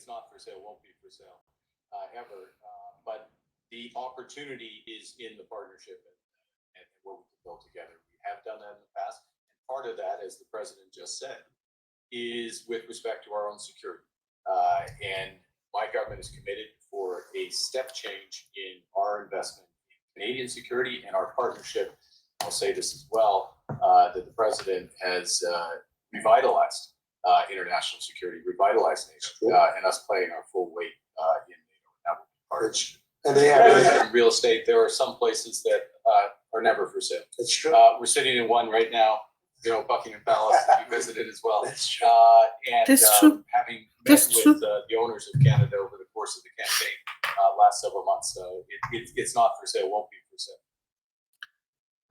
It's not for sale, won't be for sale uh, ever. Uh, but the opportunity is in the partnership and, and what we can build together. We have done that in the past. And part of that, as the president just said, is with respect to our own security. Uh, and my government is committed for a step change in our investment in Canadian security and our partnership. I'll say this as well, uh, that the president has uh, revitalized uh, international security, revitalized NATO, uh, and us playing our full weight uh, in NATO. That will be part of it. And they have real estate. There are some places that uh, are never for sale. It's true. Uh, we're sitting in one right now. You know, Buckingham Palace, you visited as well. That's true. Uh, and That's true. Um, having met That's with true. Uh, the owners of Canada over the course of the campaign uh, last several months, uh, it, it, it's not for sale, won't be for sale.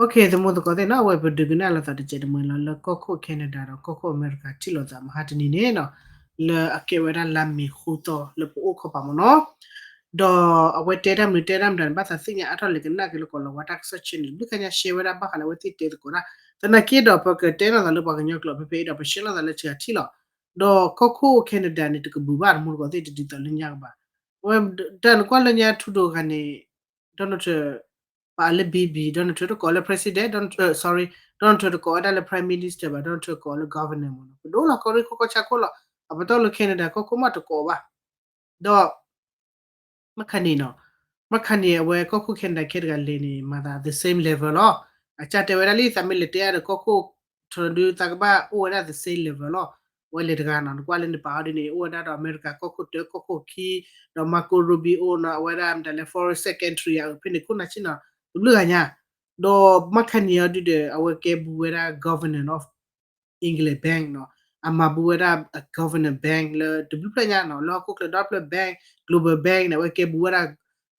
Okay, သမူသကိးသ့ၣ်နီၤ အဝဲပဒုးကနၣ်လိာ်သးတစဲးတမှဲၤလီၤ လၢကီၢ်ခိၣ် Canada ဒီးကီၢ်ခိၣ်အမဲရကၤ ထံၣ်လိာ်သးမဟါတနံၤန့ၣ်နီၤ လၢအကဲဝဲဒၣ်လါမ့ၤဃုသီလၢပအိၣ်ခီပၤမ့ၢ်နီၤ ဒီးအဝဲတဲတၢ်မနုၤတဲတၢ်မတၤန့ၣ် ဘၣ်သးသ့ၣ်ညါအါထီၣ်လဲၣ် ကနၣ်က့ၤလၢကိးလီၤဝါတၢ်ကစီၣ်ဆဲန့ၣ် ဘျုးခါညါ share ဝဲဒၣ်ဘၣ်ဃးလၢအဝဲသ့ၣ်တဲသကိးတၢ် သနာ်က့ဒီး ပကတဲလိာ်သးလၢပှၤကညီကျိာ်ဖဲဖဲအံၤဒီး ပ share လိာ်သးလၢဆၢထံၣ်လီၤ ဒီးကီၢ်ခိၣ် Canada န့ၣ် တကဘုးဘၣ် သမူသကိးသ့ၣ် တဒ်သိးလၢညါကဘၣ် အဝဲတၢ်နကွၢ်လၢညါ Trudeau တဂၤန့ၣ် Donald Trump ပာ်လၢ baby, Donald Trump တကိးလၢ president, Donald Trump, sorry, Donald Trump တကိးဝဲဒၣ်လၢ prime minister ဘၣ်, Donald Trump ကိးလၢ governor မ့ၢ်နီၤ, ပဒိၣ်လီၤကီၢ်ရ့ၣ်ခိၣ်ကီၢ်ဆၣ်ခိၣ်လီၤ, အပတီၢ်လၢ Canada ကီၢ်ခိၣ်မးတကိးဘၣ်, ဒီး မ့ၢ်ခါန့ၣ်နီၤ, မ့ၢ်ခါန့ၣ် အဝဲကီၢ်ခိၣ် Canada ခဲတဂၤလဲၤန့ၣ် မၤသး the same level လီၤ, အကၢ်တဲဝဲဒၣ်လံ သးမ့ၢ်လဲၤတဲအါဒီးကီၢ်ခိၣ် ထီဒု သးကဘၣ်အိၣ်ဝဲဒၣ် the same level လီၤ, အဝဲလဲၤတဂၤနီၤ, နကွၢ်လၢနပာ်အီၤဒ်န့ၣ် အိၣ်ဝဲဒၣ်ဒီးအမဲရကၤကီၢ်ခိၣ်တၢ ကီၢ်ခိၣ်ခံ, ဒီး Marco Rubio နီၤ, အဝဲဒၣ်မတၤလဲၣ် foreign secretary အဖဲန့ၣ်ခိၣ်နၢ်ဆ့ၣ်နီၤ, တဘျုးဂၤညါ, ဒီးမ့ၢ်ခါန့ၣ်အီၤဒုဒီး အဝဲကဲဘူးဝဲဒၣ် governor of England Bank နီၤ, အမၤဘူးဝဲဒၣ် governor bank လၢတဘျုးဖျၢၣ်ညါနီၤ, လၢဟီၣ်ခိၣ်ချၢဒီဖျၢၣ် bank, global bank န့ၣ် အဝဲကဲဘူးဝဲဒၣ်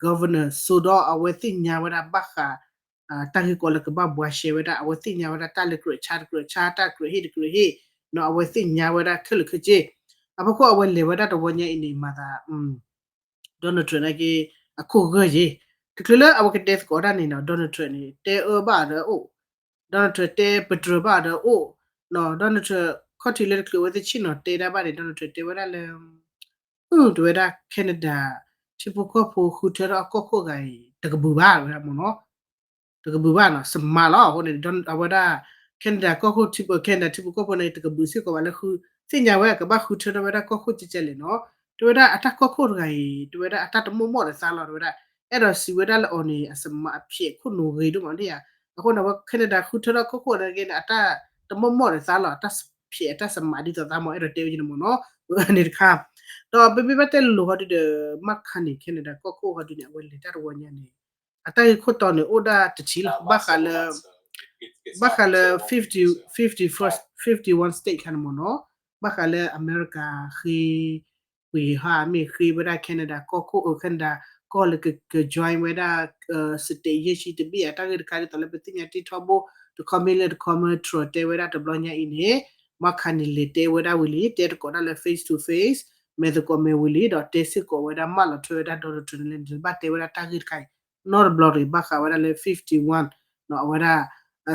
governor ဆိဒီးအဝဲသ့ၣ်ညါဝဲဒၣ်ဘၣ်ဃး တၢ်ဂ့ၢ်ကီလၢကဘၣ်ဘှါရှဲဝဲဒၣ် အဝဲသ့ၣ်ညါဝဲဒၣ်တၢ်လဲၤကြၢးဆါတကြၢးဆါ တၢ်ကြၢးဟ့ၣ်တကြၢးဟ့ၣ်နီၤ, အဝဲသ့ၣ်ညါဝဲဒၣ်ခဲလၢာ်ခဲဆ့, အဖီခိၣ်အဝဲလဲၤဝဲဒၣ်တဝီညါအံၤန့ၣ် မၤသး Donald Trump နာ်က့ အခိၣ်ဂၢၢ်ယ့ၤ, တချုးလၢ အဝဲကတဲသကိးတၢ်န့ၣ်နီၤ, Donald Trump န့ၣ် တဲအၢဘၣ်ဒီးအိၣ်, Donald Trump တဲပတြၢၤဘၣ်ဒီးအိၣ်, Donald Trump ခီၣ်ထံးလၢတချုးအဝဲသ့ၣ်ဆ့ၣ်နီၤတဲတၢ်ဘၣ်န့ၣ် Donald Trump တဲဝဲဒၣ်လၢ တဲဝဲဒၣ် Canada ထံဖိကီၢ်ဖိဃုထၢထီၣ်အကီၢ်ခိၣ်ဂၤအံၤ တကဘုးဘၣ်ဝဲဒၣ်မ့ၢ်နီၤ, တကဘုးဘၣ်နီၤ, စမးလီၤ, အဃိန့ၣ် အဝဲဒၣ် Canada ကီၢ်ခိၣ်ထံဖိ Canada ထံဖိကီၢ်ဖိန့ၣ် တကဘုးစ့ၢ်ကီးဘၣ်လၢဃု, သ့ၣ်ညါဝဲကဘၣ်ဃုထၢထီၣ်ဝဲဒၣ်ကီၢ်ခိၣ်ကဲကဲလဲၣ်နီၤ, တဲဝဲဒၣ်အတၢ်ကီၢ်ခိၣ်တဂၤအံၤ တဲဝဲဒၣ်အတၢ်တမိၣ်မိၣ်ဒီးသးလီၤ, တဲဝဲဒၣ် အဲၣ်ဒိးစံးဝဲဒၣ်လၢအီၤန့ၣ် အစမးအဖျဲးခိၣ်နူာ်ဂ့ၤဒိၣ်မးဒ်ဧါ, အဃိန့ၣ် အဝဲ Canada ဃုထၢထီၣ်ကီၢ်ခိၣ်နာ်က့န့ၣ် အတၢ်တမိၣ်မိၣ်ဒီးသးလီၤ, အတၢ်ဖျဲးအတၢ်စမးဒ်သိးသးမး အဲၣ်ဒိးတဲဝဲန့ၣ်မ့ၢ်နီၤ, အန့ၣ်တခါ, ဒီးပမ့ၢ်ဘၣ်တဲလိၤဟီဒုဒီး မ့ၢ်ခါန့ၣ် Canada ကီၢ်ခိၣ်ဟီဒုန့ၣ် အဝဲလဲၤတၢ်တဝီညါန့ၣ် အတၢ်ဂ့ၢ်ခိၣ်တီန့ၣ် အိၣ်ဒၣ်တထံၣ်လီၤ, ဘၣ်ဃးလၢ ဘၣ်ဃးလၢ fifty, fifty first, fifty one state ခါန့ၣ်မ့ၢ်နီၤ, ဘၣ်ဃးလၢအမဲရကၤဃ့ ဝံၤဟါမ့ၢ်ဃ့ဝဲဒၣ် Canada ကီၢ်ခိၣ် အ Canada ကီၢ်လၢက က join ဝဲဒၣ် state ယဲၢ်ဆံတဘ့ၣ်အတၢ်ဂ့ၢ်တခါဒ်သိးလၢပသ့ၣ်ညါတ့ထီဘိ တခီမ့ၢ်လၢတခီမ့ၢ် Trump တဲဝဲဒၣ်တဘျီညါအံၤန့ၣ် မ့ၢ်ခါန့ၣ်လဲၤတဲဝဲဒၣ်ဝံၤလံ တဲသကိးတၢ်လၢ face to face မဲာ်သကိးမဲာ်ဝံၤလံ ဒီးတဲစ့ၢ်ကီးဝဲဒၣ်မၢလီၤထွဲဝဲဒၣ် Donald Trump န့ၣ် ဘၣ်တဲဝဲဒၣ်တၢ်ဂ့ၢ်တခါအံၤ နီတဘျီတဂ့ၤ ဘၣ်ဃးဝဲဒၣ်လၢ fifty one အဝဲဒၣ်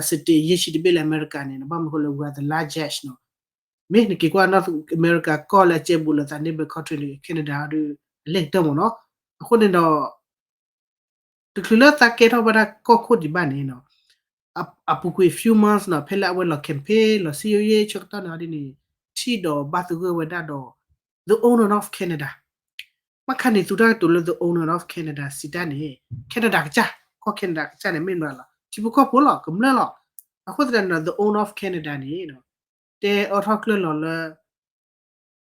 state ယဲၢ်ဆံတဘ့ၣ်လၢအမဲရကၤန့ၣ် ဘၣ်မနုၤအဃိလဲၣ် we are the largest နီၤ မ့ၢ်နက့ၤကွၢ် North America ကီၢ်လၢအကဲဘူးလိာ်သး neighbor country န့ၣ် Canada ဒီး အလဲၣ်ကတၢၢ်မ့ၢ်နီၤ, အဃိန့ၣ်ဒီး တချုးလၢသးကဲထီၣ်ဝဲဒၣ်ကီၢ်ခိၣ်ဒံးဘၣ်န့ၣ်နီၤ, အပူၤကွံာ် few months နီၤ ဖဲလၢအဝဲလီၤ campaign လီၤစံယိယ့ဆၢကတီၢ်န့ၣ်ဒ်န့ၣ် ထံၣ်ဒီးဘၣ်သဂၢၢ်ဝဲဒၣ်ဒီး the owner of Canada မ့ၢ်ခါန့ၣ် သူတၢ်ကတိၤလၢ the owner of Canada စံးတၢ်န့ၣ် Canada ကစၢ် ကီၢ် Canada ကစၢ်န့ၣ် မ့ၢ်မနုၤလီၤ ထံဖိကီၢ်ဖိလီၤ ကမျၢၢ်လီၤ, အဃိသတးန့ၣ်ဒီး the owner of Canada န့ၣ် တဲအၢထီၣ်ကျၢၢ်လီၤလၢ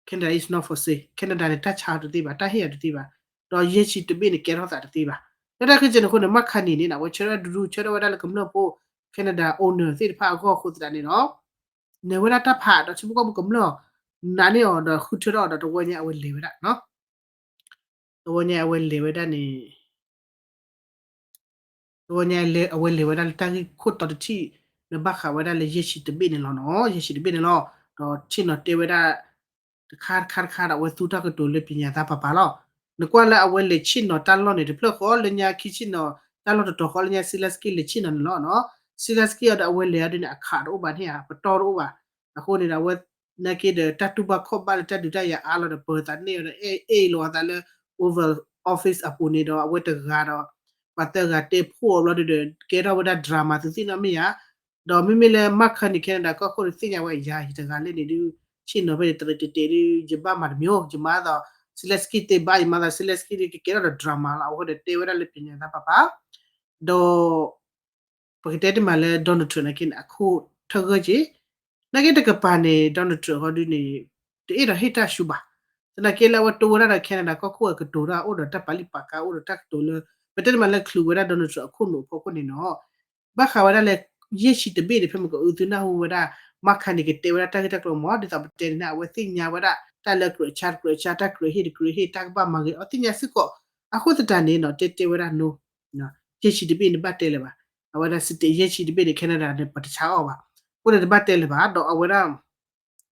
Canada is not for sale, Canada န့ၣ် တၢ်ဆါအီၤတသ့ဘၣ်, တၢ်ဟ့ၣ်အီၤတသ့ဘၣ်, ဒီးယဲၢ်ဆံတဘ့ၣ်န့ၣ် ကဲထီၣ်သးတသ့ဘၣ်. လၢတၢ်ခဲကဲန့ၣ်အဃိန့ၣ် မ့ၢ်ခါန့ၣ်န့ၣ် အဝဲဆၢထၢၣ်ဒူဒူ ဆၢထၢၣ်ဝဲဒၣ်လၢကမျၢၢ်ဖိ Canada owner သ့ၣ်တဖၣ်အဂီၢ်အဃိသတးန့ၣ်ဒီး နဲၣ်ဝဲဒၣ်တၢ်ဖးဒီးထံဖိကီၢ်ဖိကမျၢၢ် နာ်န့ၢ်အီၤဒီးဃုထၢထီၣ်အီၤဒီး တဝီညါအဝဲလဲၤဝဲဒၣ်နီၤ တဝီညါအဝဲလဲၤဝဲဒၣ်န့ၣ် တဝီညါအဝဲလဲၤဝဲဒၣ်လၢတၢ်ဂ့ၢ်ခိၣ်တီတထံၣ် လၢဘၣ်ဃးဝဲဒၣ်လၢယဲၢ်ဆံတဘ့ၣ်န့ၣ်လီၤနီၤ, ယဲၢ်ဆံတဘ့ၣ်န့ၣ်လီၤ. ဒီးဆ့ၣ်နီၤတဲဝဲဒၣ် တခါတခါတခါဒီး အဝဲသူတၢ်ကတိၤလၢပညါသးပၤပၤလီၤ. နကွၢ်လၢအဝဲလဲၤဆ့ၣ်နီၤတၢ်လီၢ်န့ၣ် တဖျၢၣ်ဃီလၢညါခံဆ့ၣ်နီၤတၢ်လီၢ်တတီၤဃီလၢညါ Zelensky လဲၤဆ့ၣ်နီၤန့ၣ်လီၤနီၤ. Zelensky အီၤဒီးအဝဲလဲၤအီၤဒ်န့ၣ် အခးတအိၣ်ဘၣ်န့ၣ်ဧါ ပတီၢ်တအိၣ်ဘၣ်. အဃိန့ၣ်ဒီးအဝဲ နာ်က့ဒီး တၢ်တူၢ်ဘၣ်ခီၣ်ဘၣ်လၢတၢ်ဒုးတၢ်ယၤအါလီၤဒီး ပၢၤသးန့ၢ်အီၤဒီး အဲၣ်အ့ၣ်လိာ်အသးလၢ Oval Office အပူၤန့ၣ်ဒီး အဝဲတဂၤဒီး ပှၤသၢဂၤတဲဖှိၣ်အီၤဘျီဒီး ကဲထီၣ်ဝဲဒၣ် drama သုသ့ၣ်နီၣ်မ့ၢ်ယၤ, ဒီးမ့မ့ၢ်လၢ Mark Carney Canada ကီၢ်ခိၣ်န့ၣ် သ့ၣ်ညါဝဲယၤ ယတဂၤလၢန့ၣ်ဒုး ဆ့ၣ်နီၤဖဲန့ၣ် တရံးတတဲာ်ဒုး ယဘၣ်မၤတမံၤ ယမၤသီး Zelensky တဲဘၣ် ယမၤသီး Zelensky ဒုးကကဲထီၣ်ဒီး drama လီၤ အဝဲဒီးတဲဝဲဒၣ်လၢပညါသးပၢ်ပၢ် ဒီး ပကတဲတမံၤလၢ Donald Trump နာ်က့န့ၣ် အခိၣ်ထၢၣ်ဂၢၢ်က့ၤ, နာ်က့တကပၤန့ၣ် Donald Trump ဟီဒုန့ၣ် တအဲၣ်ဒိးဟ့ၣ်တၢ်ဆူဘၣ်, သနာ်က့လၢအဝဲတိဝဲဒၣ်ဒီး Canada ကီၢ်ခိၣ်အကတိၤတၢ်အိၣ်ဒီးတၢ်ပာ်လုၢ်ပာ်ကါအိၣ်ဒီးတၢ်ကတိၤလၢ ပတဲတမံၤလၢချုးဝဲဒၣ် Donald Trump အခိၣ်နူာ်အဖီခိၣ်န့ၣ်နီၤ ဘၣ်ဃးဝဲဒၣ်လၢ ယဲၢ်ဆံတဘ့ၣ်န့ၣ် ဖဲမ့ၢ်ကအုသုနၢ်ဟူဝဲဒၣ် Mark Carney ကတဲဝဲဒၣ်တၢ်ဂ့ၢ်တၢ်ကျိၤမ့ၢ် ဒ်သိးပတဲန့ၣ် အဝဲသ့ၣ်ညါဝဲဒၣ် တၢ်လၢကြၢးဆါတကြၢးဆါ တၢ်ကြၢးဟ့ၣ်တကြၢးဟ့ၣ် တၢ်ကဘၣ်မၤဂ့ၤ အဝဲသ့ၣ်ညါစ့ၢ်ကီး, အဃိသတးန့ၣ်နီၤ တဲတဲဝဲဒၣ် no ယဲၢ်ဆံတဘ့ၣ်န့ၣ်ဘၣ်တဲလၢၤဘၣ်, အဝဲဒၣ် state ယဲၢ်ဆံတဘ့ၣ်န့ၣ် Canada န့ၣ် ပတဆါအီၣ်ဘၣ်, အဃိန့ၣ်တဘၣ်တဲလၢၤဘၣ် ဒီးအဝဲဒၣ်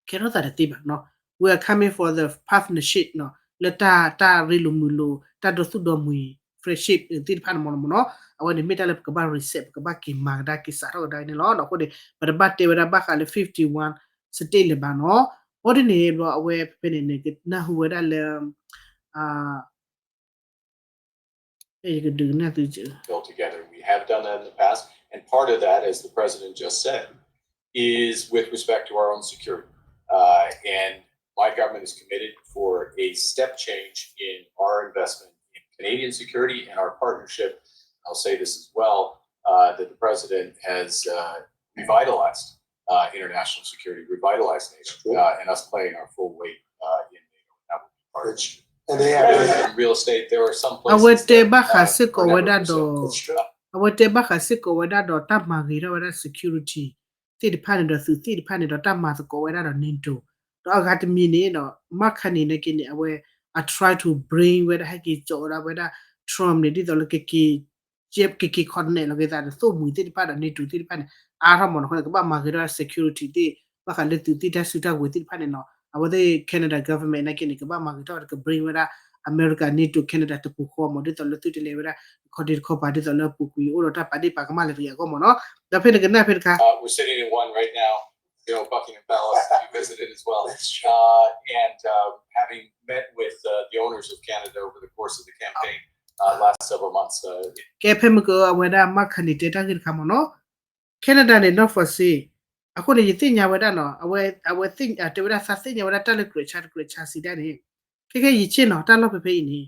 ကဲထီၣ်သးတသ့ဘၣ်နီၤ, we are coming for the partnership နီၤ လၢတၢ် တၢ်ရ့လိာ်မုာ်လိာ် တၢ်ဒီသူၣ်ဒီမှံၤ friendship သ့ၣ်တဖၣ်န့ၣ်မ့ၢ်နီၤမ့ၢ်နီၤ, အဝဲန့ၣ်မ့ၢ်တၢ်လၢပကဘၣ် reset ပကဘၣ်က့ၤမၤကဒါက့ၤစးထီၣ်ကဒါက့ၤန့ၣ်လီၤ. အဃိန့ၣ် ပတဘၣ်တဲဝဲဒၣ်ဘၣ်ဃးလၢ fifty-one state လၢၤဘၣ်နီၤ, အဃိန့ၣ်န့ၣ် ဘျီအဝဲဖဲဖဲန့ၣ်န့ၣ် ကနၢ်ဟူဝဲဒၣ်လၢ ယကဒုးကနၣ်သု Built together. We have done that in the past, and part of that, as the president just said, is with respect to our own security. Uh, and my government is committed for a step change in our investment in Canadian security and our partnership. I'll say this as well, uh, that the president has uh, revitalized uh, international security, revitalized NATO, uh, and us playing our full weight uh, in NATO. That will be part of it. And they have in real estate, there are some places အဝဲတဲဘၣ်ဃးစ့ၢ်ကီးဝဲဒၣ်ဒီး အဝဲတဲဘၣ်ဃးစ့ၢ်ကီးဝဲဒၣ်ဒီးတၢ်မၤဂ့ၤထီၣ်ဝဲဒၣ် security သ့ၣ်တဖၣ်န့ၣ်ဒီးသုးသ့ၣ်တဖၣ်န့ၣ်ဒီး တၢ်မၤသကိးဝဲဒၣ်ဒီး NATO ဒီးအဂၤတမံၤန့ၣ်ဒီး Mark Carney န့ၣ်က့န့ၣ် အဝဲ အ try to bring ဝဲဒၣ် ဟဲက့ၤကၠီဝဲဒၣ် Trump န့ၣ် ဒ်သိးလၢကက့ၤ ကက့ၤ connect လီၤက့ၤသးဒီးသိၣ်မှံၤသ့ၣ်တဖၣ်ဒီး NATO သ့ၣ်တဖၣ်န့ၣ် အါထီၣ်မ့ၢ်နီၤ အဃိန့ၣ် ကဘၣ်မၤဂ့ၤထီၣ် security သ့ၣ် ဘၣ်ဃးလၢသုးသ့ၣ်တၢ်စုတၢ်ဝဲၤသ့ၣ်တဖၣ်န့ၣ်နီၤ အဝဲသ့ၣ် Canada government နာ်က့န့ၣ် ကဘၣ်မၤဂ့ၤထီၣ်ဒီးက bring ဝဲဒၣ် America NATO Canada တပူၤဃီမ့ၢ် ဒ်သိးလၢသုတလဲၤဝဲဒၣ် ခီဒ့တခီပၤ ဒ်သိးလၢအပူၤကွံာ်အိၣ်ဒီးတၢ်ပာ်ဒ့ၣ်ပာ်ကမၣ်လၢတဂ့ၤအဂီၢ်မ့ၢ်နီၤ ဒီးဖဲန့ၣ်ကနၣ်ဖဲတခါ We're sitting in one right now. You know, Buckingham Palace, you visited as well. Uh, and uh, having met with uh, the owners of Canada over the course of the campaign uh, last several months. Uh, ကဲဖဲမ့ၢ်ကအဝဲဒၣ် Mark Carney တဲတၢ်ဂ့ၢ်တခါမ့ၢ်နီၤ Canada န့ၣ် not for sale အဃိန့ၣ် ယသ့ၣ်ညါဝဲဒၣ်နီၤ အဝဲ အဝဲတဲဝဲဒၣ်သးသ့ၣ်ညါဝဲဒၣ်တၢ်လၢကြၢးဆါတကြၢးဆါစံးဒၣ်န့ၣ် ခဲခဲယဆ့ၣ်နီၤ တၢ်လီၢ်ဖဲဖဲအံၤန့ၣ်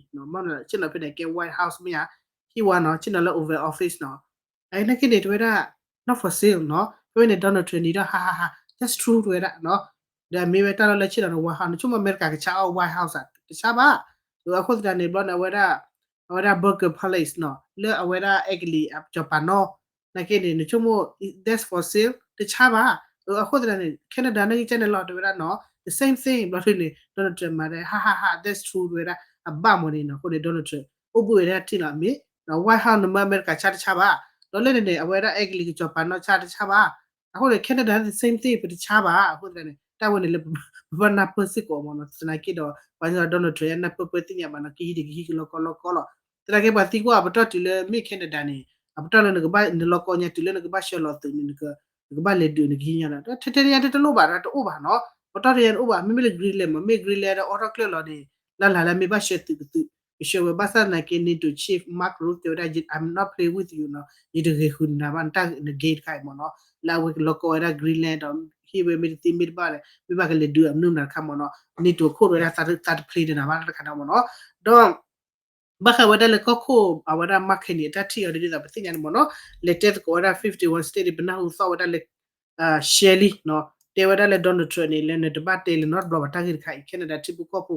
ဆ့ၣ်နီၤဖဲန့ၣ် ကဲ White House မ့ၢ်ဧါ ဟံၣ်ဝါနီၤ ဆ့ၣ်နီၤလၢ Oval Office နီၤ အနာ်က့န့ၣ် တဲဝဲဒၣ် not for sale နီၤ ဖဲဖဲန့ၣ် Donald Trump န့ၣ်ဒီး ဟာဟာဟာ that's true တဲဝဲဒၣ်နီၤ ဒီးမ့ၢ်ဝဲတၢ်လီၢ်လၢဆ့ၣ်နီၤန့ၣ် White House နဆိကမိၣ်အမဲရကၤကဆါအီၣ် White House ဧါ တဆါဘၣ် အဃိသတးန့ၣ် ဘျီန့ၣ် အဝဲဒၣ် အဝဲဒၣ် Buckingham Palace နီၤ လၢအဝဲဒၣ်အဲကလံးကစီၤပၤနီၤ နာ်က့န့ၣ် နဆိကမိၣ် that's for sale တဆါဘၣ် အဃိသတးန့ၣ် Canada နာ်က့ကန့ၣ်လီၤ တဲဝဲဒၣ်နီၤ the same thing ဘျီန့ၣ် Donald Trump မၤဒၣ် ဟာဟာဟာ that's true တဲဝဲဒၣ် အဘၣ်မ့ၢ်န့ၣ်နီၤ အဃိန့ၣ် Donald Trump အိၣ်ဘှံးဝဲဒၣ်ထံၣ်လီၤအမ့ၢ် White House နမ့ၢ်အမဲရကၤဆါတဆါဘၣ် ဒီးလၢန့ၣ်န့ၣ် အဝဲဒၣ်အဲကလံးကစီၤပၤနီၤဆါတဆါဘၣ် အဃိန့ၣ် Canada the same thing ပတဆါဘၣ် အဃိသတးန့ၣ် တၢ်ဝဲန့ၣ်လၢ ပဘၣ်နၢ်ပၢၢ်စ့ၢ်ကီးမ့ၢ်နီၤ သနာ်က့ဒီး ပှၤကညီ Donald Trump ယနၢ်ပၢၢ်ပၢၢ်သ့ၣ်ညါဘၣ်နီၤ ကဟံးဒံးကဟံးကလီကီလီကီလီၤ သနာ်က့ပှၤသံကွၢ်အပတီၢ်တုၤလၢမ့ၢ် Canada န့ၣ် အပတီၢ်လၢနကဘၣ် နလီၢ်ကီညါတုၤလၢနကဘၣ်ဆှၢလီၤသုးန့ၣ် နကဘၣ်လဲၤဒုးနကဟံးညါနီၤ ထဲထဲန့ၣ်ညါတလိၣ်ဘၣ်ဒီးတအိၣ်ဘၣ်နီၤ ပတီၢ်တယါန့ၣ်အိၣ်ဘၣ် မ့မ့ၢ်လၢ Greenland မ့ၢ် မ့ၢ် Greenland ဒီးအိးထီၣ်ကျၢၢ်လီၤန့ၣ် လၢ်လၢ်လၢမ့ၢ်ဘၣ်ဆှၢသုးကသုး ကဆှၢဝဲဘၣ်ဆၣ်သနာ်က့ NATO chief Mark Rutte တဲဝဲဒၣ် I'm not play with you နီၤ ယတဂဲၤဃုာ်နၤဘၣ် နတၢ်န game တခါအံၤမ့ၢ်နီၤ လၢအဝဲကလီၢ်ကီဝဲဒၣ် Greenland ဒီး ဟ့ၣ်ဝဲမ့ၢ်တသ့မ့ၢ်တဘၣ်လဲၣ် မ့ၢ်ဘၣ်ကလဲၤဒုးအမနုၤမတၤတခါမ့၁ီၤနီၤ NATO ခိၣ်ဝဲဒၣ်သးတ play တနၤဘၣ်တခါနီၤမ့ၢ်နီၤ ဒီး ဘၣ်ဃးဝဲဒၣ်လၢကီၢ်ခိၣ် အဝဲဒၣ် Mark Carney အတၢ်ထံၣ်အီၤဒ်သိးပသ့ၣ်ညါန့ၣ်မ့ၢ်နီၤ လဲၤတဲသကိးဝဲဒၣ် fifty-one state န့ၣ် ပနၢ်ဟူသီၣ်ဝဲဒၣ်လၢ Shelley နီၤ တဲဝဲဒၣ်လၢ Donald Trump န့ၣ် လၢနတဘၣ်တဲလၢၤနီတဘျီဘၣ်တၢ်ဂ့ၢ်တခါအံၤ Canada ထံဖိကီၢ်ဖိ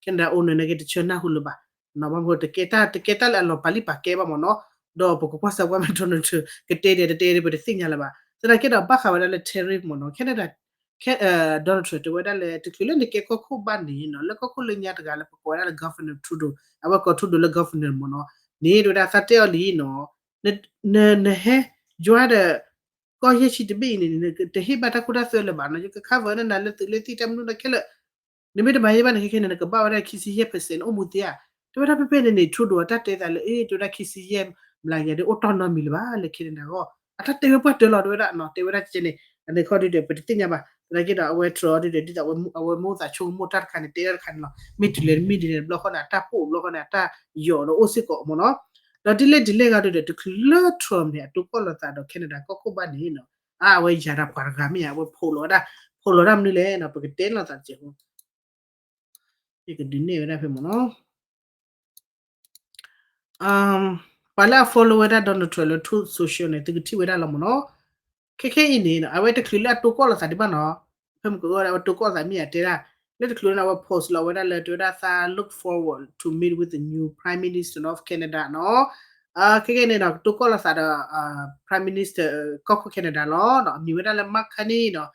Canada owner နာ်က့တဆၢနၢ်ဟူလၢၤဘၣ် ဘၣ်မနုၤတကဲတၢ် တကဲတၢ်လၢအလီၤပာ်လံပာ်ကဲဘၣ်မ့ၢ်နီၤ ဒီးပကကွၢ်စၢၤကွၢ်မ့ၢ် Donald Trump ကတဲဒဲးတတဲဒဲး ပတသ့ၣ်ညါလၢၤဘၣ် သနာ်က့ဒီးဘၣ်ဃးဝဲဒၣ်လၢ tariff မ့ၢ်နီၤ Canada Donald Trump တဲဝဲဒၣ်လၢ တချုးလၢနကဲကီၢ်ခိၣ်ဘၣ်န့ၣ်နီၤ လၢကီၢ်ခိၣ်လၢညါတဂၤလၢပကိးဝဲဒၣ်လၢ Governor Trudeau အဝဲကိး Trudeau လၢ Governor မ့ၢ်နီၤ န့ၣ်တဲဝဲဒၣ်သးတဲအီၤလံနီၤ န နဟဲ join ဒီး ကီၢ်ယဲၢ်ဆံတဘ့ၣ်အံၤန့ၣ် နတဟ့ၣ်ဘၣ်တၢ်ခိတၢ်သွဲလၢၤဘၣ်နီၤ ယက cover နၤလၢသုးလၢသံၣ်တၢ်မနုၤတၢ်ခဲလၢာ် နမ့ၢ်တမၤယဲၢ်ဘၣ်န့ၣ် ခဲခဲန့ၣ် နကဘၣ်ဝဲဒၣ်ခံဆံယဲၢ် percent အိၣ်မူသ့ဧါ တဲဝဲဒၣ်ဖဲဖဲန့ၣ်န့ၣ် Trudeau အတၢ်တဲသးလၢ အ့ တဲဝဲဒၣ်ခံဆံယဲၢ် ဘျးယၤဒ်အိၣ်တီၢ်နီတမံၤလၢၤဘၣ်လၢ Canada အဂီၢ် အတၢ်တဲဝဲပှၢ်တၢၢ်လီၤ တဲဝဲဒၣ်နီၤ တဲဝဲဒၣ်ကဲန့ၣ် အန့ၣ်ခီဒုဒီး ပတသ့ၣ်ညါဘၣ်. သနာ်က့ဒီး အဝဲ Trump ဒုဒီး ဒ်သိးအဝဲ အဝဲမ့ၢ်အိၣ်သးဆိကမိၣ်တၢ်တခါန့ၣ် တဲတၢ်တခါန့ၣ်လီၤ. မ့ၢ်တုၤလဲၣ်တမ့ၢ်ဒ်န့ၣ် တဘျီဃီန့ၣ် အတၢ်ပိာ်ဘျီဃီန့ၣ် အတၢ်ယိာ်ဒီးအိၣ်စ့ၢ်ကီးမ့ၢ်နီၤ. ဒီးဒ်လဲၣ်ဒ်လဲၣ်ဂ့ၤဒုဒီး တချုးလၢ Trump န့ၣ် အတိၢ်ကီၢ်လိာ်သးဒီး Canada ကီၢ်ခိၣ်ဘၣ်န့ၣ်နီၤ, အါ အဝဲယၤတၢ်ပှၤတဂၤမ့ၢ်ဧါ, အဝဲဖိးလီၤဝဲဒၣ်, ဖိးလီၤဒၣ်မနုၤလဲၣ်နီၤ, ပကတဲလီၤသးတစဲးဖိ ယကဒုးနဲၣ်ဝဲဒၣ်ဖဲမ့ၢ်နီၤ. ပှၤလၢအ follow ဝဲဒၣ် Donald Trump လၢ Truth Social န့ၣ် သုကထံၣ်ဝဲဒၣ်လီၤမ့ၢ်နီၤ. ခဲခဲအံၤန့ၣ် အဝဲတချုးလၢအတိၢ်ကီၢ်လိာ်သးဒံးဘၣ်နီၤ, ဖဲမ့ၢ်ကဂီၢ်ဒၣ် အဝဲတိၢ်ကီၢ်လိာ်သးမ့ၢ်ဧါတဲဒၣ်, လၢတချုးန့ၣ် အဝဲ post လီၤဝဲဒၣ်လၢ တဲဝဲဒၣ်သး look forward to meet with the new Prime Minister of Canada နီၤ. ခဲခဲန့ၣ်နီၤ ကတိၢ်ကီၢ်လိာ်သးဒီး Prime Minister ကီၢ်ခိၣ် Canada လီၤ, အမံၤဝဲဒၣ်လၢ Mark Carney နီၤ.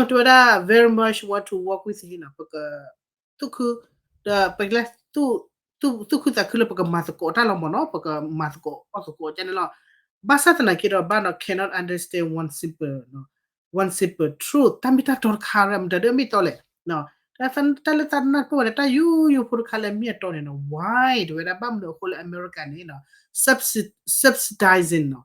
တဲဝဲဒၣ် very much want to work with him နီၤ, ပက သူၣ်ခု, ဒီးပကလဲၤ သူၣ်ခုသးခုလၢပကမၤသကိးတၢ်လီၤမ့ၢ်နီၤ, ပကမၤသကိးအီၣ်သကိးကန့ၣ်လီၤ. ဘၣ်ဆၣ်သနာ်က့ဒီး ဘၣ်နီၤ cannot understand one simple, one simple truth, တၢ်မ့ၢ်တၢ်တီတခါ မတၤဒၣ်မ့ၢ်တီလဲၣ်. တၢ်လၢသးနၢ်ပၢၢ်ဝဲဒၣ် တၢ်ယိယိဖိတခါလၢအမ့ၢ်အတီန့ၣ်နီၤ, why တဲဝဲဒၣ် ဘၣ်မနုၤအဃိလၢအမဲရကၤန့ၣ်နီၤ subsidizing နီၤ,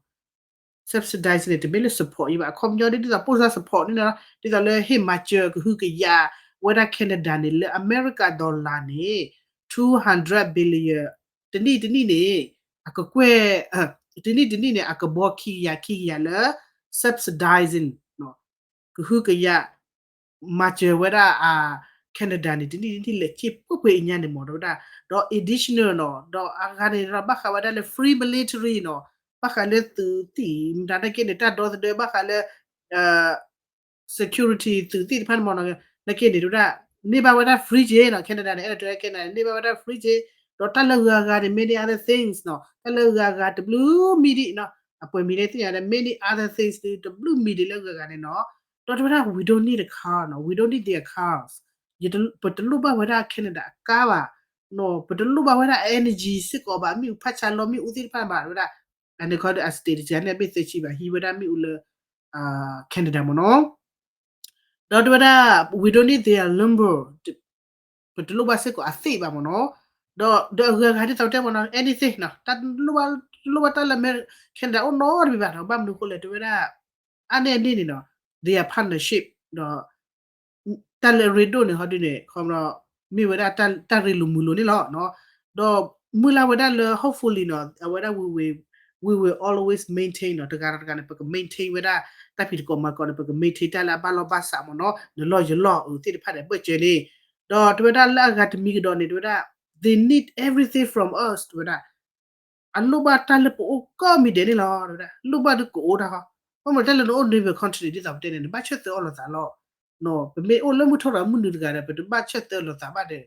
subsidize န့ၣ် တမ့ၢ်လၢ support အံၤဘၣ်, အခီပညီဒ်သိး ပိၢ်စၢ် support န့ၣ်နီၤ, ဒ်သိးလၢဟ့ၣ်မၤစၢၤကဟုကယာ်ဝဲဒၣ် Canada န့ၣ် လၢအမဲရကၤ dollar န့ၣ် two hundred billion တနံၣ်တနံၣ်န့ၣ် အကကွဲၢ်, တနံၣ်တနံၣ်န့ၣ် အကဘီခံကယၤခံကယၤလၢ subsidizing ကဟုကယာ် မၤစၢၤဝဲဒၣ် Canada န့ၣ် တနံၣ်တနံၣ်လဲၤက့ၤပှဲၤပှဲၤအံၤညါန့ၣ်မ့ၢ် တဲဝဲဒၣ်, ဒီး additional နီၤ, ဒီးအဂၤန့ၣ်ဒီး ဘၣ်ဃးဝဲဒၣ်လၢ free military နီၤ, ဘၣ်ဃးလၢသုးသံၣ် မတၤနာ်က့န့ၣ် တၢ်ဒီသဒၢ ဘၣ်ဃးလၢ security သုးသံၣ်တဖၣ်န့ၣ်မ့ၢ်နီၤ, နာ်က့န့ၣ် တဲဝဲဒၣ် န့ၢ်ဘၣ်ဝဲဒၣ် free က့နီၤ, Canada န့ၣ် အဲၣ်ဒိးတဲ Canada န့ၣ် န့ၢ်ဘၣ်ဝဲဒၣ် free က့, ဒီးတၢ်လၢဂၤဂၤန့ၣ် many other things နီၤ, တၢ်လၢဂၤဂၤတဘျုးမံၤဒံးနီၤ, အပှဲၤမံၤလၢသ့ၣ်ညါဒီး many other things တဘျုးမံၤဒံးလၢဂၤဂၤန့ၣ်နီၤ, ဒီးတဲဝဲဒၣ် we don't need a car နီၤ, we don't need their cars, ပတလိၣ်ဘၣ်ဝဲဒၣ် Canada အကါဘၣ်, ပတလိၣ်ဘၣ်ဝဲဒၣ် energy စ့ၢ်ကီးဘၣ်, မ့ၣ်အူဖးဆါလီၤမ့ၣ်အူသ့ၣ်တဖၣ်ဘၣ်, တဲဝဲဒၣ် အန့ၣ်ခီဒီး အ state တစှၤန့ၣ် အဘ့ၣ်သၢဆံဘၣ် ဟံးဝဲဒၣ်မ့ၣ်အူလၢ Canada မ့ၢ်နီၤ. ဒီးတဲဝဲဒၣ် we don't need their lumber, ပတလိၣ်ဘၣ်စ့ၢ်ကီးအသ့ၣ်ဘၣ်မ့ၢ်နီၤ. ဒီး ဒီးအဂၤဂၤဒ်သိးတဲမ့ၢ်နီၤ anything နီၤ, တလိၣ်ဘၣ်တၢ်လၢ Canada အိၣ်နီတမံၤဘၣ်နီၤ, ဘၣ်မနုၤအဃိလဲၣ် တဲဝဲဒၣ် အါန့ၢ်အန့ၣ်န့ၣ်နီၤ their partnership ဒီး တၢ်လၢအရ့ဒိၣ်န့ၣ် ဟီဒုန့ၣ် ခီမ့ၢ် မ့ၢ်ဝဲဒၣ်တၢ်ရ့လိာ်မုာ်လိာ်န့ၣ်လီၤ. ဒီးမုၢ်လၢ်ဝဲဒၣ်လၢ hopefully နီၤ အဝဲဒၣ် we will, we will always maintain နီၤ, တဂၤဒီးတဂၤန့ၣ် ပက maintain ဝဲဒၣ် တၢ်ဖံးသကိးမၤသကိးန့ၣ် ပက maintain တၢ်လၢအဘၣ်လီၢ်ဘၣ်စးမ့ၢ်နီၤ, နလီၢ်ယလီၢ်အုးသ့ၣ်တဖၣ်န့ၣ် ဘၢၣ်စၢၤန့ၣ်, ဒီးတဲဝဲဒၣ်လၢအဂၤတမံၤကဒီးန့ၣ် တဲဝဲဒၣ် they need everything from us တဲဝဲဒၣ် အလိၣ်ဘၣ်တၢ်လၢပအိၣ်ကိးမံၤဒဲးန့ၣ်လီၤ, တဲဝဲဒၣ် လိၣ်ဘၣ်ဒုးကအိၣ်တၢ်ဃီ, ဘၣ်မနုၤတၢ်လၢနအိၣ် neighbor country န့ၣ် ဒ်သိးပတဲန့ၣ် နဘၣ်ဆၢၣ်သၢအီၤလိာ်သးလီၤ. ပမ့ၢ်အိၣ်လၢမုၢ်ထီၣ်ဒီးမုၢ်နုာ်တဂၤဒီး ပတဘၣ်ဆၢၣ်သၢအီၤလိာ်သးဘၣ်ဒီး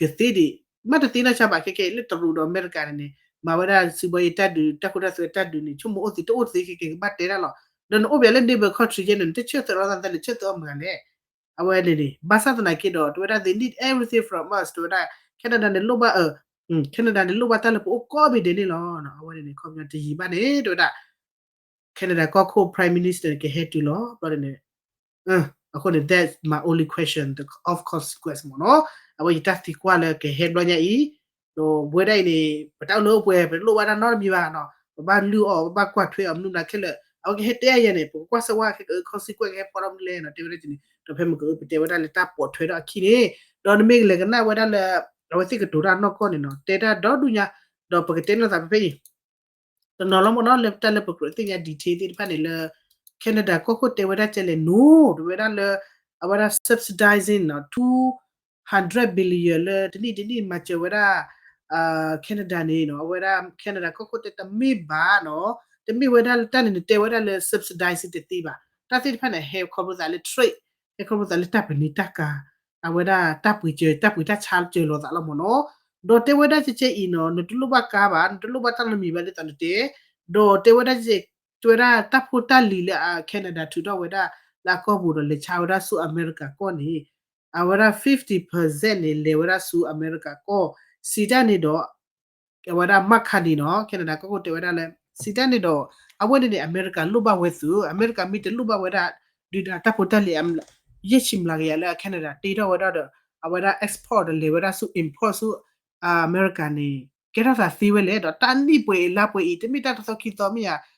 ကသ့ဒံး, မ့ၢ်တသ့နီၢ်ဆါဘၣ် ခဲကဲ လၢတရူးဒီးအမဲရကၤန့ၣ်န့ၣ် မၤဝဲဒၣ်စုဘီယံၤတၢ်ဒုး တၢ်ခိတၢ်သွဲတၢ်ဒုးန့ၣ် ဆိကမိၣ်အိၣ်သ့တအိၣ်သ့ ခဲကဲကဘၣ်တဲဒၣ်လီၤ. ဒီးနအိၣ်ပှဲၤလၢ neighbor country ယဲန့ၣ် နတဆၢၣ်သၢအီၤလိာ်သး နဆၢၣ်သၢအီၤမတၤလဲၣ် အဝဲန့ၣ်န့ၣ် ဘၣ်ဆၣ်သနာ်က့ဒီး တဲဝဲဒၣ် they need everything from us တဲဝဲဒၣ် Canada န့ၣ်လိၣ်ဘၣ် Canada န့ၣ်လိၣ်ဘၣ်တၢ်လၢပအိၣ်ကိးမံၤဒဲးန့ၣ်လီၤ. အဝဲန့ၣ်န့ၣ် ခီပညီတယံာ်ဘၣ်န့ၣ် တဲဝဲဒၣ် Canada ကီၢ်ခိၣ် Prime Minister န့ၣ် ကဟဲတုၤလီၤ ဘျီန့ၣ်န့ၣ် အဃိန့ၣ် that's my only question of consequence မ့ၢ်နီၤ. အဝဲယတၢ်သံကွၢ်လၢကဟဲဘျီညါအံၤ ဒီးဝဲဒၣ်အံၤန့ၣ် ပတၢ်အိၣ်လၢအိၣ်ပှဲၤ ပတလိၣ်ဘၣ်တၢ်နီတမံၤဘၣ်နီၤ, ပဘၣ်လုၢ်အီၣ် ပဘၣ်ကွၢ်ထွဲအီၤမနုၤမနုၤခဲလၢာ် အဝဲကဟဲတဲယဲန့ၣ် ပကကွၢ်စၢၤဝဲခဲက consequence ကဟဲပီထီၣ်မနုၤလဲၣ်နီၤ တဲဝဲဒၣ်န့ၣ် ဒီးဖဲမ့ၢ်ကပတဲဝဲဒၣ်လၢတၢ်ပိာ်ထွဲထီၣ်အခံန့ၣ် ဒီးနမ့ၢ်ကလဲၤကနၣ်ဝဲဒၣ်လၢ အဝဲသ့ၣ်ကတိၤတၢ်နီၢ်ကီၢ်န့ၣ်နီၤ တဲတၢ်ဒီဒူၣ်ညါ ဒီးပကတဲနီၤသးဖဲဖဲအံၤ တနီၤလီၤမ့ၢ်နီၤ လၢတၢ်လၢပကြၢးသ့ၣ်ညါ detail သ့ၣ်တဖၣ်န့ၣ်လၢ Canada ကီၢ်ခိၣ်တဲဝဲဒၣ်ကဲလဲၣ် no တဲဝဲဒၣ်လၢ အဝဲဒၣ် subsidizing နီၤ two hundred billion လၢတနံၣ်တနံၣ်မၤစၢၤဝဲဒၣ် Canada န့ၣ်နီၤ အဝဲဒၣ် Canada ကီၢ်ခိၣ်တဲတမ့ၢ်ဘၣ်နီၤ တမ့ၢ်ဝဲဒၣ်လၢတၢ်န့ၣ် နတဲဝဲဒၣ်လၢ subsidizing တသ့ဘၣ် တၢ်သ့ၣ်တဖၣ်န့ၣ် ဟဲခီဖျိသးလၢ trade ဟဲခီဖျိသးလၢတၢ်ပနံာ်တၢ်ကၤ အဝဲဒၣ်တၢ်ပှ့ၤစၢၤ တၢ်ပှ့ၤတၢ်ဆါစၢၤလိာ်သးလီၤမ့ၢ်နီၤ ဒီးတဲဝဲဒၣ်ကဲကဲအံၤနီၤ နတလိၣ်ဘၣ်ကါဘၣ် နတလိၣ်ဘၣ်တၢ်နီတမံၤဘၣ်ဒ်သိးနတဲ ဒီးတဲဝဲဒၣ်ကဲ တဲဝဲဒၣ်တၢ်ဖိတၢ်လံၤလၢအ Canada ထုးထီၣ်ဝဲဒၣ်လၢအကီၢ်ပူၤဒီးလဲၤဆါဝဲဒၣ်ဆူအမဲရကၤကီၢ်န့ၣ် အဝဲဒၣ် fifty percent န့ၣ် လဲၤဝဲဒၣ်ဆူအမဲရကၤကီၢ် စံးတၢ်န့ၣ်ဒီး အဝဲဒၣ် Mark Carney နီၤ Canada ကီၢ်ခိၣ်တဲဝဲဒၣ်လၢ စံးတၢ်န့ၣ်ဒီး အဝဲန့ၣ်န့ၣ် အမဲရကၤလိၣ်ဘၣ်ဝဲသုး အမဲရကၤမ့ၢ်တလိၣ်ဘၣ်ဝဲဒၣ် ဒုးဒၣ်တၢ်ဖိတၢ်လံၤ ယဲၢ်ဆံမျးကယၤလၢအ Canada တ့ထီၣ်ဝဲဒၣ်ဒီး အဝဲဒၣ် export ဒီးလဲၤဝဲဒၣ်ဆူ import ဆူ အမဲရကၤန့ၣ် ကဲထီၣ်သးသ့ဝဲလဲၣ် ဒီးတၢ်နံၣ်ပှဲၤအံၤလါပှဲၤအံၤ တမ့ၢ်တၢ်တသီခံသီမ့ၢ်ဧါ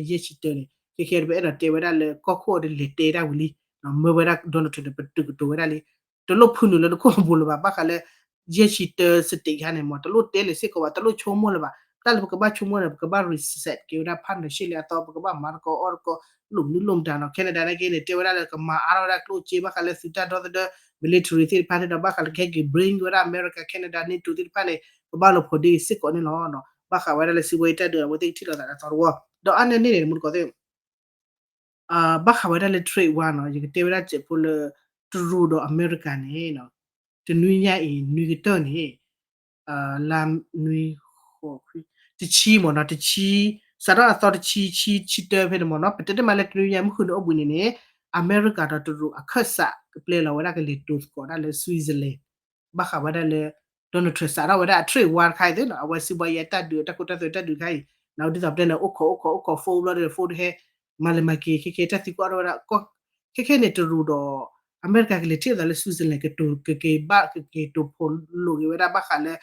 ဘၣ်ဃးဝဲဒၣ်လၢယဲၢ်ဆံတၢန့ၣ် ခဲခဲဒီး ပအဲၣ်ဒိးတဲဝဲဒၣ်လၢကီၢ်ခိၣ်အံၤတလဲၤတဲဒၣ်ဝံၤလံ, မၢဝဲဒၣ် Donald Trump န့ၣ် ပတုာ်ကတိၤဝဲဒၣ်လံ, တလိၣ်ဖုနုာ်လၢနခိၣ်နပူၤလၢၤဘၣ်, ဘၣ်ဃးလၢ ယဲၢ်ဆံတၢ state ခါန့ၣ် မ့ၢ်တလိၣ်တဲလၢၤစ့ၢ်ကီးဘၣ်, တလိၣ်ဆိကမိၣ်လၢၤဘၣ်. တၢ်လၢပကဘၣ်ဆိကမိၣ်န့ၣ် ပကဘၣ် reset က့ၤဝဲဒၣ် partnership လၢအသီ, ပကဘၣ်မၤသကိးအီၣ်သကိး လိၣ်မနုၤလိၣ်မတၤနီၤ. Canada နာ်က့န့ၣ် တဲဝဲဒၣ်လၢကမၤအါထီၣ်ဝဲဒၣ်ကျိၣ်စ့ ဘၣ်ဃးလၢသုတၢ်ဒီသဒၢ military သ့ၣ်တဖၣ်န့ၣ်ဒီး ဘၣ်ဃးလၢကဟဲက့ၤ bring ဝဲဒၣ် America, Canada, NATO သ့ၣ်တဖၣ်န့ၣ် ကဘၣ်လီၤဖိးဒ့စ့ၢ်ကီးန့ၣ်လီၤ. ဘၣ်ဃးဝဲဒၣ်လၢစံးဘီအံၤတၢ်ဒုး အဝဲသ့ၣ်ကထံၣ်လိာ်သးဒီးသီတဝီ, ဒီးအါန့ၢ်န့ၣ် မူတကိးသ့ၣ် ဘၣ်ဃးဝဲဒၣ်လၢ trade war နီၤ, ယကတဲဝဲဒၣ်စဲးဖိလၢ တရူးဒီးအမဲရကၤန့ၣ် တနွံညါအံၤ နွံကတၢၢ်န့ၣ် လါနွံ ဃိး ခွံ တဆံမ့ၢ်နီၤ, တဆံ စးထီၣ်အသီတဆံ ဆံ ဆံတၢဖဲန့ၣ်မ့ၢ်နီၤ, ပတဲတမံၤလၢတနွံညါ မုၢ်ဃုနံၤအိၣ်ဘှံးနံၤန့ၣ် အမဲရကၤဒီးတရူးအခၢၣ်စး ကပျဲလီၤဝဲဒၣ်ကလဲၤတိၤသကိးဒၣ်လၢ Switzerland ဘၣ်ဃးဝဲဒၣ်လၢ Donald Trump စးထီၣ်ဝဲဒၣ်အ trade war တခါအံၤသ့ၣ်နီၤ, အဝဲစံးဘီအံၤအတၢ်ဒုး အတၢ်ခိတၢ်သွဲတၢ်ဒုးတခါအံၤ, နဒ်သိးပတဲန့ၣ် အိၣ်ခိးအိၣ်ခိး အိၣ်ခိး phone ဘျီဒီး phone တဟဲ မၤလဲၤမၤက့ၤ ခဲခဲတၢ်သံကွၢ်ထီၣ်ဝဲဒၣ် ခဲခဲန့ၣ် တရူးဒီး အမဲရကၤကလဲၤထံၣ်လိာ်သးလၢ Switzerland ကက့ၤဘၣ် ကက့ၤတိၤဖိးလိာ်က့ၤဝဲဒၣ်ဘၣ်ဃးလၢ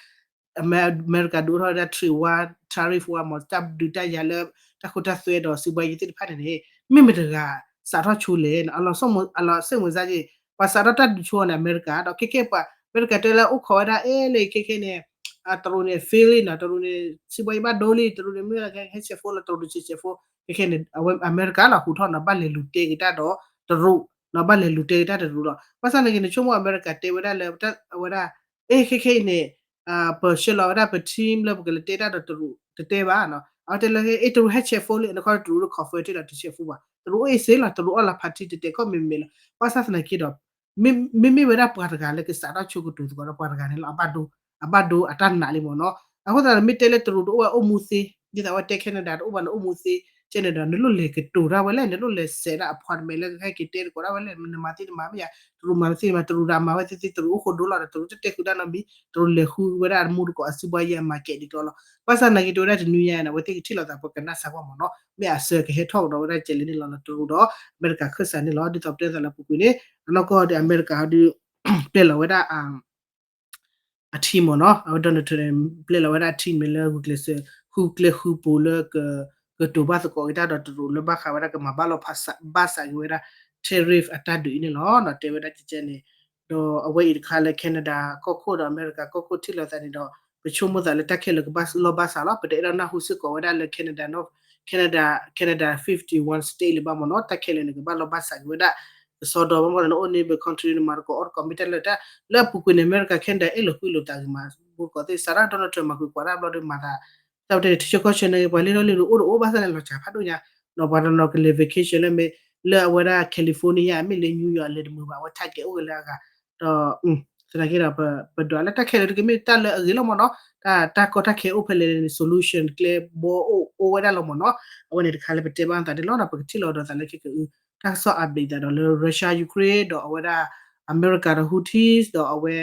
အမဲရကၤဒုးအိၣ်ထီၣ်ဝဲဒၣ် trade war, tariff war မ့ၢ် တၢ်ဒုးတၢ်ယၤလၢ တၢ်ခိတၢ်သွဲဒီး စီးပွားရေးသ့ၣ်တဖၣ်န့ၣ်န့ၣ် မ့မ့ၢ်တဂၤ စးထီၣ်ဆိလဲၣ် အလီၤ အလီၤစ့ၢ်မုာ်စၢ်က့ၤ ပှၤစးထီၣ်တၢ်ဒုးဆိန့ၣ် အမဲရကၤဒီး ခဲခဲပှၤ အမဲရကၤတဲလၢအိၣ်ခိးဝဲဒၣ် အဲၣ်လၢခဲခဲန့ၣ် တရူးန့ၣ် fail လံနီၤ တရူးန့ၣ် စီးပွားရေးဘၣ်ဒိလံ တရူးန့ၣ် မ့ၢ်ဝဲဒၣ် ဟဲဆဲးဖိလီၤ တရူးန့ၣ်ဆဲးဆဲးဖိ ခဲခဲန့ၣ် အဝဲအမဲရကၤလီၤဟူးထီၣ်နီၤ ဘၣ်လဲၤလူၤတဲက့ၤတၢ်ဒီးတရူးနီၤ ဘၣ်လဲၤလူၤတဲက့ၤတၢ်တရူးလီၤ ဘၣ်ဆၣ်သနာ်က့န့ၣ် ဆိကမိၣ်အမဲရကၤတဲဝဲဒၣ်လၢ အဝဲဒၣ် အ့ ခဲခဲအံၤန့ၣ် ပဆှၢလီၤဝဲဒၣ်ပ team လၢပကလဲၤတဲတၢ်ဒီးတရူး တတဲဘၣ်နီၤ အဝဲတဲလၢ အ့ တရူးဟဲဆဲးဖိလံ နခီတရူးလၢ confirm တ့ၢ်လီၤတဆဲးဖိဘၣ် တရူးအိၣ်အ့ၣ်စ့လီၤ တရူးအီၣ်လၢ party တတဲခီၣ်မ့ၢ်မ့ၢ်လီၤ ဘၣ်ဆၣ်သနာ်က့ဒီး မ့မ့ၢ်ဝဲဒၣ်ပှၤတဂၤလၢကစးထီၣ်ဆိကတိၤသကိးဒီးပှၤတဂၤန့ၣ်လီၤ အဘၣ်ဒိ အဘၣ်ဒိအတၢ်နာ်လံမ့ၢ်နီၤ အဃိသတးဒီးမ့ၢ်တဲလၢတရူးတအိၣ်ဝဲအိၣ်မူသ့ ဒ်သိးအဝဲတဲ Canada တအိၣ်ဘၣ်န့ၣ်အိၣ်မူသ့ ကဲန့ၣ်ဒီး နလိၣ်လဲၤကတိၤတၢ်ဝဲလဲၣ် နလိၣ်လဲၤစဲးဒၣ် appointment လၢကဟဲက့ၤတဲသကိးတၢ်ဝဲလဲၣ် နမၤသ့နမၤမ့ၢ်ယါ တရူးမၤသ့မၤ တရူးဒၣ်မၤဝဲသ့သ့ တရူးအိၣ်ဃိဒိလီၤဒီး တရူးတတဲဃုာ်တၢ်နီတမံၤ တရူးလဲၤဃုဝဲဒၣ်အမူတကိး အစီးပွားရေးအ market ဒ်ကျီလီၤ ဘၣ်ဆၣ်သနာ်က့တဲဝဲဒၣ်တနွံညါန့ၣ် အဝဲသ့ၣ်ကထံၣ်လိာ်သးပှၤကနၣ်စၢ်ကွၢ်မ့ၢ်နီၤ မ့ၢ်အစၢကဟဲထီၣ်ကဒီးဝဲဒၣ်ကဲလဲၣ်န့ၣ်လီၤ တရူးဒီး အမဲရကၤခၢၣ်စးန့ၣ်လီၤ ဒ်သိးပတဲသးလၢပူၤကွံာ်န့ၣ် အနီၢ်ကီၢ်ဒီးအမဲရကၤဒုး ပျဲလီၤဝဲဒၣ် အ team မ့ၢ်နီၤ အဝဲ Donald Trump န့ၣ် ပျဲလီၤဝဲဒၣ်အ team န့ၣ်လၢဂုာ်ကျဲးစၢး ဃုကျဲဃုပူၤလၢ ကတိၤဘၣ်သကိးက့ၤတၢ်ဒီးတရူးလၢဘၣ်ဃးဝဲဒၣ်ကမၤဘၣ်လီၤဘၣ်စးက့ၤဝဲဒၣ် tariff အတၢ်ဒုးအံၤန့ၣ်လီၤ တဲဝဲဒၣ်ကဲန့ၣ် ဒီးအဝဲအံၤတခါလၢ Canada ကီၢ်ခိၣ်ဒီးအမဲရကၤကီၢ်ခိၣ်ထံၣ်လိာ်သးန့ၣ်ဒီး ပဆိကမိၣ်သးလၢတၢ်ခဲလၢာ်ကဘၣ်လီၤဘၣ်စးလီၤ ပတအဲၣ်ဒိးနၢ်ဟူစ့ၢ်ကီးဝဲဒၣ်လၢ Canada Canada Canada fifty one state လၢၤဘၣ်မ့ၢ်နီၤ တၢ်ခဲလၢာ်န့ၣ် ကဘၣ်လီၤဘၣ်စးက့ၤဝဲဒၣ် ကစီဒီဘၣ်မ့ၢ်နီၤ နအိၣ်န့ၣ် ဘယ် country နမၤသကိးအီၣ်သကိးမ့ၢ်တၢ်လၢတၢ် လၢအပူၤကွံာ်န့ၣ် အမဲရကၤ Canada အဲၣ်လိာ်ကွံလိာ်သးဂ့ၤမး ဘူးသကိးသ့ၣ် စးထီၣ် Donald Trump မၤကွံာ်ကွၢ်တၢ်ဘျီဒီးမၤသး တၢ်ဝဲတန့ၣ် ထံဆၢကီၢ်ဆၢန့ၣ် ပှၤလ့ထီၣ်လ့ထီၣ်အိၣ်တအိၣ်ဘၣ်ဆၣ်န့ၣ် လီၤစှၤဖးဒိၣ်ညါ ဒီးပှၤတနီၤကလဲၤ vacation လၢမ့ၢ် လၢအဝဲဒၣ် California မ့ၢ်လၢ New York လဲၤတမုာ်ဘၣ် အဝဲ target အိၣ်က့ၤလၢအဂၤ ဒီး သနာ်က့ဒီး ပဒွးလၢတၢ်ခဲလၢာ်တက့ၢ်မ့ၢ်တၢ်လၢအဂ့ၤလီၤမ့ၢ်နီၤ တၢ်ကီတၢ်ခဲအိၣ်ဖဲလဲၣ်န့ၣ် solution ကျဲဘီအိၣ်အိၣ်ဝဲဒၣ်လီၤမ့ၢ်နီၤ အဝဲန့ၣ်တခါလၢပတဲဘၣ်သးန့ၣ်လီၤ ဒီးပကထံၣ်လိာ်ဒီးသးလၢခဲကအု တၢ်ကစီၣ် update သးဒီးလၢ Russia Ukraine ဒီးအဝဲဒၣ် အမဲရကၤဒီး Houthis ဒီးအဝဲ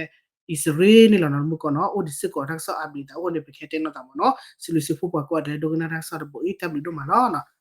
အံၣ်စရ့လးန့ၣ်လီၤနီၤ မုၢ်ကီၢ်နီၤ အိၣ်ဒံးစ့ၢ်ကီးတၢ်ကစီၣ် update သးအဃိန့ၣ် ပကဟဲတဲနီၣ်သးမ့ၢ်နီၤ စံးဘျုးစံးဖှိၣ်ပှၤကိးဂၤဒဲး ဒိကနၣ်တၢ်ကစီၣ်တဘိအံၤ တၢ်ဘျုးဒိၣ်မးလီၤ.